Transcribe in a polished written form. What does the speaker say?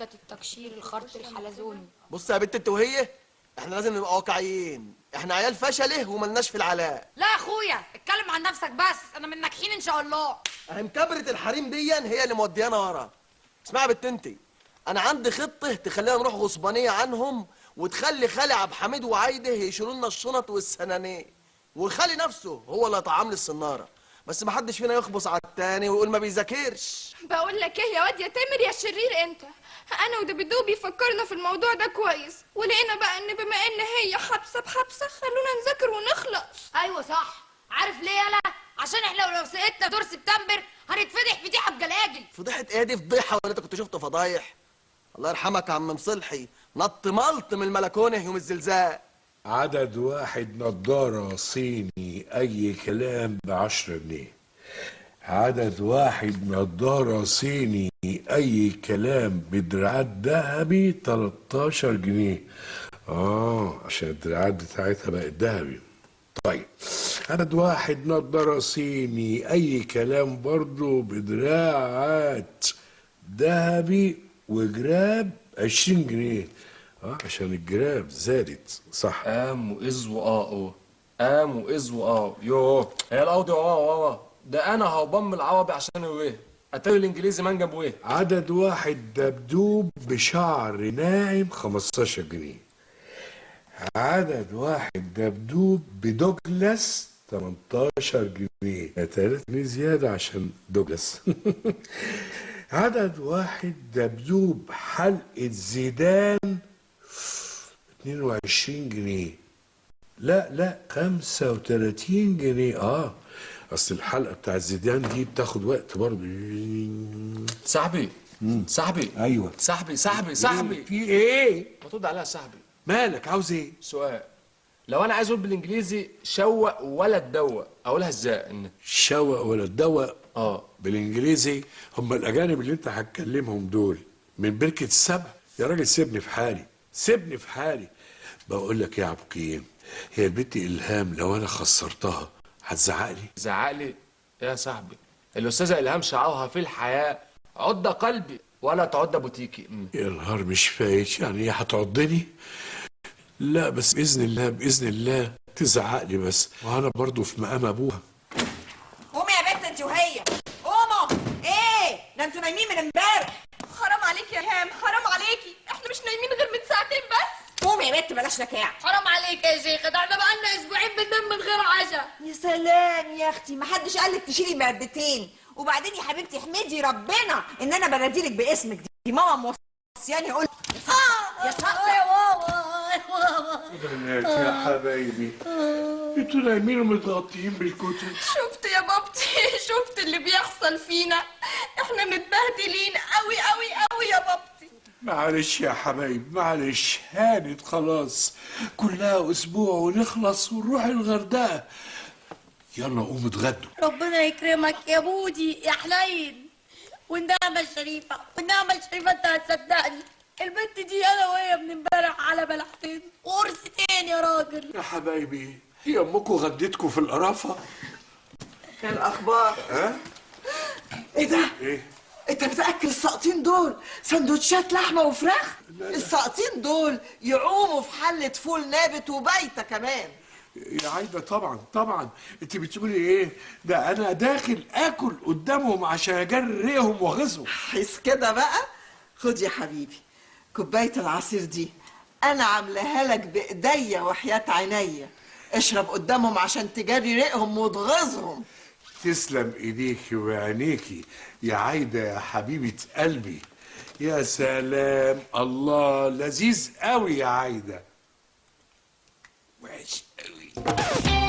السيكه، التكشير، الخرط، الحلزوني. بص يا بنت انت وهي، احنا لازم نبقى واقعيين، احنا عيال فشله وملناش في العلاء. لا يا اخويا اتكلم عن نفسك بس، انا من ناجحين ان شاء الله. اهي مكبرة الحريم دي هي اللي موديانا ورا. اسمعي يا بنت انت، انا عندي خطه تخلينا نروح غصبانيه عنهم، وتخلي خالي عبد الحميد وعايده يشيلوا لنا الشنط والسنانين، وخالي نفسه هو اللي هيطعم لي الصناره، بس ما حدش فينا يخبص على التاني ويقول ما بيذاكرش. بقول لك ايه يا واد يا تامر يا شرير انت، انا ودبدوبي فكرنا في الموضوع ده كويس، ولقينا بقى ان بما ان هي حبسه بحبسه خلونا نذاكر ونخلص. ايوه صح. عارف ليه يالا؟ عشان احنا لو سقطنا دور سبتمبر هنتفضح فضيحة بجلاجل. فضيحة ايه دي؟ فضيحة ولا انت كنت شفت فضايح؟ الله يرحمك يا عم مصلحي، نط ملط من البلكونه يوم الزلزال. عدد واحد نضارة صيني أي كلام ب10 جنيه. عدد واحد نضارة صيني أي كلام بدراعات ذهبي 13 جنيه. عشان الدراعات بتاعتها بقت ذهبي. طيب عدد واحد نضارة صيني أي كلام برضو بدراعات ذهبي وجراب 20 جنيه. عشان الجراب زادت صح. ام واز واه ام واز واه يوه هي القاضي واه ده انا هبم العربي عشان الوه اتاري الانجليزي منجم ويه. عدد واحد دبدوب بشعر ناعم 15 جنيه. عدد واحد دبدوب بدوجلاس 18 جنيه، 3 جنيه زيادة عشان دوجلاس. عدد واحد دبدوب حلقة زيدان 22 جنيه. لا 35 جنيه. اصل الحلقة بتاع زيدان دي بتاخد وقت برضه. صاحبي صاحبي. ايوه صاحبي صاحبي صاحبي. في ايه؟ ما ترد عليها صاحبي. مالك عاوز ايه؟ سؤال، لو انا عايز اقول بالانجليزي شوق ولا تدوق اقولها ازاي؟ ان شوق ولا تدوق بالانجليزي؟ هم الاجانب اللي انت هتكلمهم دول من بركة السبع. يا راجل سيبني في حالي، سيبني في حالي. بقول لك يا عبقيم، هي البنت الهام لو انا خسرتها هتزعق لي؟ زعق لي يا صاحبي؟ الاستاذة الهام شعارها في الحياة عض قلبي ولا تعض بوتيكي. يا نهار مش فايت، يعني هي هتعضني؟ لا بس باذن الله باذن الله تزعق لي بس، وانا برضو في مقام ابوها. قومي يا بنت انت وهي، قوموا. ايه ده انتوا نايمين من امبارح؟ حرام عليكي يا هام، حرام عليكي، احنا مش نايمين غير من ساعتين بس. قومي يا بنت بلاش نكاع. حرام عليك يا شيخه، ده احنا بقالنا اسبوعين بننام من غير عشاء. يا سلام يا اختي، ما حدش قالك تشيلي معدتين. وبعدين يا حبيبتي احمدي ربنا ان انا بناديلك باسمك، دي ماما موصياني اقول يا ساقطه. يا بابا بنات يا حبايبي، انتوا نايمين ومتغطيين بالكتب. شفت يا بابتي؟ شفت اللي بيحصل فينا؟ احنا متبهدلين قوي قوي قوي يا بابتي. معلش يا حبايب معلش، هانت خلاص، كلها اسبوع ونخلص ونروح الغردقه. يلا قوموا اتغدوا. ربنا يكرمك يا بودي يا حنين. والنعمة الشريفة، والنعمة الشريفة انت هتصدقني، البنت دي انا وهي من امبارح على بلحتين وقرصتين يا راجل. يا حبايبي هي امكم غدتكم في القرافه؟ ايه الاخبار؟ ها؟ ايه ده؟ ايه؟ انت بتاكل الساقطين دول سندوتشات لحمه وفراخ؟ الساقطين دول يعوموا في حله فول نابت وبايته كمان. يا عايدة طبعا طبعا، انت بتقولي ايه؟ ده انا داخل اكل قدامهم عشان اجريهم واغيظهم. حس كده بقى. خد يا حبيبي كوباية العصير دي، انا عاملاها لك بايديا وحياه عينيا، اشرب قدامهم عشان تجري ريقهم وتغيظهم. تسلم ايديكي وعينيكي يا عايدة يا حبيبه قلبي. يا سلام، الله لذيذ قوي يا عايدة. وحش قوي.